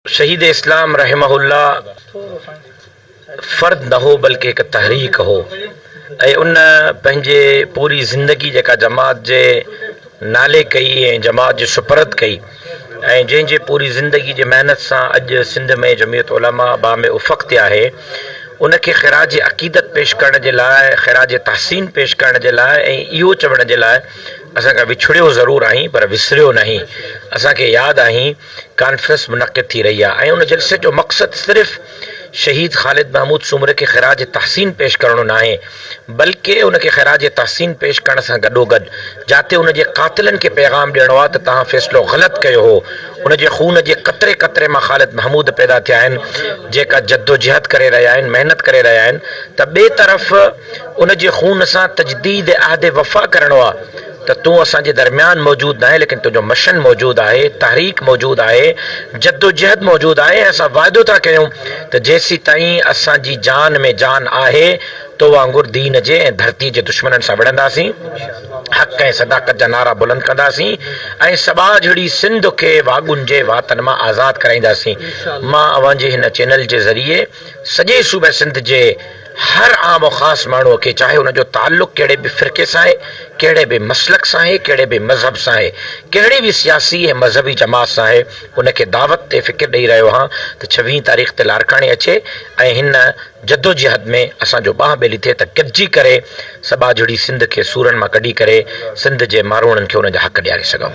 شهيد اسلام رحمه الله فرد نه هو بلڪه هڪ تحريڪ هو ۽ ان پنهنجي پوري زندگي جيڪا جماعت جي نالي ڪئي ۽ جماعت جي سپرد ڪئي ۽ جنهن جي پوري زندگي جي محنت سان اڄ سنڌ ۾ جمعيت علماء بام افق تي آهي ان کي خراج عقيدت پيش ڪرڻ جي لاء خراج تحسين پيش ڪرڻ جي لاء ۽ اهو چوڻ جي لاء اسان کان وڇڙيو ضرور آهين پر وسريو ناهين اسان کي ياد آهين ڪانفرنس منعقد ٿي رهي آهي ۽ ان جلسي جو مقصد صرف شهيد خالد محمود سومري کي خراج تحسين پيش ڪرڻو ناهي بلڪه ان کي خراج تحسين پيش ڪرڻ سان گڏوگڏ جاتي ان جي قاتلن کي پيغام ڏيڻو آهي ته توهان فيصلو غلط ڪيو هو ان جي خون جي قطري قطري مان خالد محمود پيدا ٿيا آهن جيڪا جدوجهد ڪري رهيا آهن محنت ڪري رهيا آهن ته ٻئي طرف ان جي خون سان تجديد عهد وفا ڪرڻو آهي ته تون اسان جي درميان موجود ناهين ليڪن تنهنجو مشن موجود آهي، تحريڪ موجود آهي، جدوجهد موجود آهي ۽ اسان وعدو ٿا ڪيون ته جيسيتائين اسان جي جان ۾ جان آهي تو وانگر دين جي ۽ ڌرتي جي دشمنن سان وڙهنداسين، حق ۽ صداقت جا نعرا بلند ڪنداسين ۽ سٻاجهڙي سنڌ کي واڳن جي واتن مان آزاد ڪرائينداسين. مان اوهان جي هن چينل جي ذريعي سڄي صوبه سنڌ جي هر عام و خاص ماڻهوء کي چاهي ان جو تعلق ڪهڙي به فرقي سان آهي، ڪهڙي به مسلڪ سان آهي، ڪهڙي به مذهب سان آهي، ڪهڙي به سياسي ۽ مذهبي جماعت سان آهي، ان کي دعوت تي فڪر ڏئي رهيو آهان ته ڇويهين تاريخ تي لاڙڪاڻي اچي ۽ هن جدوجهد ۾ اسان جو ٻانهن ٻيلي ٿئي ته گڏجي ڪري سٻاجهڙي سنڌ کي سورن مان ڪڍي ڪري سنڌ جي ماروئڙن کي انهن جا حق ڏياري سگهون.